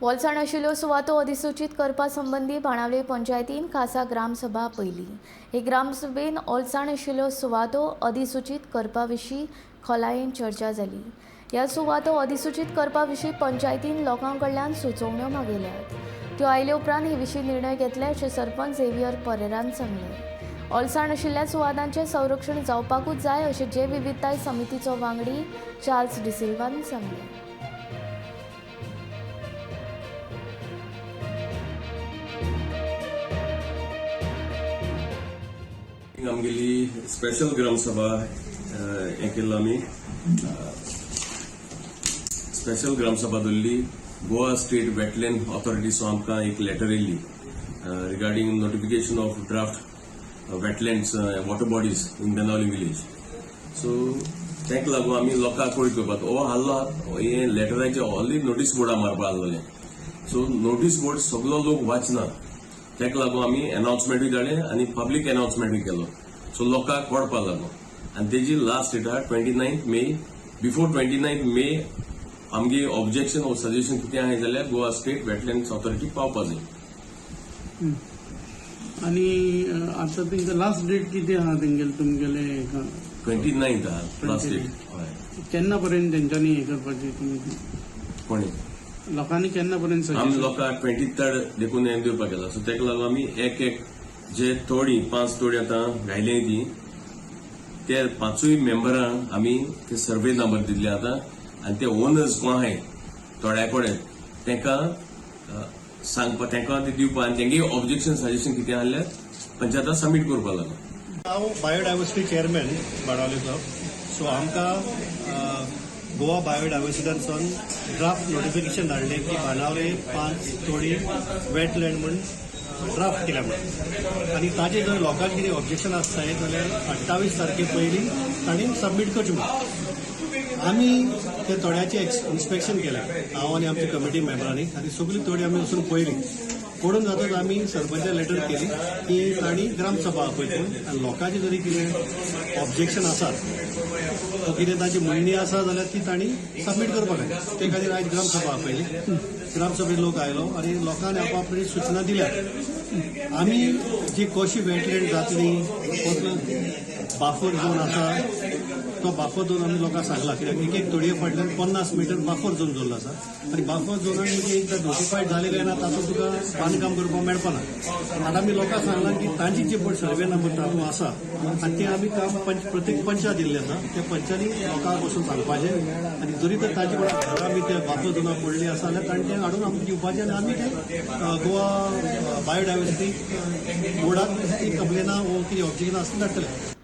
ओलसाण आशिल्ल्यो सुवातो अधिसुचीत करपा संबंदी बाणावले पंचायतीन खासा ग्रामसभा आपयली. हे ग्रामसभेन ओलसाण आशिल्ल्यो सुवातो अधिसुचीत करपा विशीं खोलायेन चर्चा जाली. ह्या सुवातो अधिसुचीत करपा विशीं पंचायतीन लोकां कडल्यान सुचोवण्यो मागयल्यात. त्यो आयले उपरांत हे विशीं निर्णय घेतले, अशें सरपंच झेवियर परेरान सांगलें. ओलसाण आशिल्ल्या सुवातांचें संरक्षण जावपाकूच जाय, अशें जैव विविधताय समितीचो वांगडी चार्ल्स डिसिल्वान सांगलें. आमगेली स्पेशल ग्रामसभा हें केल्लो आमी. स्पेशल ग्रामसभा दवरली. गोवा स्टेट वेटलँड ऑथॉरिटीचो आमकां एक लेटर येयल्ली regarding notification of draft wetlands, water bodies in Benaulim village. So ताका लागून आमी लोकांक कळीत करपाक हो आहलो. हे लेटराचे ऑलरेडी नोटीस बोर्डार मारपा आहलोलें. सो नोटीस बोर्ड सगलो लोक वाचना. ताका लागून आमी अनाउन्समेंटूय धाडलें आनी पब्लीक अनाउन्समेंटूय केलो. सो लोकांक कळपा लागून. आनी तेजी लास्ट डेट आहा 29 May. Before 29 May आमगे ऑब्जेक्शन ओ सजेशन कितें आहाय जाल्यार गोवा स्टेट वेटलँड्स ऑथॉरिटी पावपा जाय. आणि आता तेंका लास्ट डेट कितें आहा तेंगेले, तुमगेले हेका? 29th आहा लास्ट डेट, हय. केन्ना पर्यंत तेंच्यांनी हें करपाचें तुमी? कोणी? लोकांनी केन्ना पर्यंत आमी सजेशन? लोकांक 23rd देखून हें दिवपाक गेला. सो ताका लागून आमी एक एक जे तोडी, पांच तोडी आतां घायले ती, ते पांचूय मेंबरां आमी ते सर्वे नंबर दिल्ले आतां. आनी ते ओनर्स कोण आहाय थोड्या कडेन, तांकां सांगपा, तांकां ते दिवपा आनी तेंगे ऑब्जेक्शन सजेशन कितें आहल्यार पंचायतान सबमीट करपा लागून. हांव बायोडायवर्सिटी चेअरमॅन बाणावलेचो. सो आमकां गोवा बायोडायवर्सिटीसून ड्राफ्ट नोटिफिकेशन धाडलें की बाणावले पांच तोडी वेटलँड म्हूण ड्राफ्ट केल्या म्हणून. आनी ताजेर जर लोकांक कितें ऑब्जेक्शन आसताय जाल्यार 28 तारखे पयलीं तांणी सबमीट करचें म्हणून. आमी ते तोड्याचें इन्स्पेक्शन केलें, हांव आनी आमच्या कमिटी मेंबरांनी. आनी सगळी तोडी आमी वचून पळयली. पळोवन जातच आमी सरपंचा लेटर केली की तांणी ग्रामसभा आपयची आनी लोकांचें जरी कितें ऑब्जेक्शन आसात वो कितें तांची म्हणणी आसा जाल्यार ती तांणी सबमीट करपाक जाय. ते खातीर आयज ग्रामसभा आपयली. ग्रामसभेत लोक आयलो आनी लोकांनी आपापली सुचना दिल्या. आमी जी कशी वेटलँड जातली, कसलो बाफर झोन आसा, तो बाफर झोन आमी लोकांक सांगला. कित्याक एक एक तोडये फाटल्यान 50 मिटर बाफर झोन दवरलो आसा. आनी बाफर झोनान म्हणजे एकदां नोटिफायड जालें काय ना, तातूंत तुका बांदकाम करपाक मेळपाना. आतां आमी लोकांक सांगलां की तांची जी पळय सर्वे नंबर तातूंत आसा आनी ते आमी काम पंच प्रत्येक पंचायत दिल्लें आसा, त्या पंचांनी लोकांक वचून सांगपाचें. आनी जरी तर तांची कोणा घरां बी त्या बाफर झोनाक पडली आसा जाल्यार तांणी तें हाडून आमकां दिवपाचें आनी आमी ते गोवा बायोडायवर्सिटी बोर्डाक ती कंप्लेनां वो कितें ऑब्जेक्शन आसा धाडटले.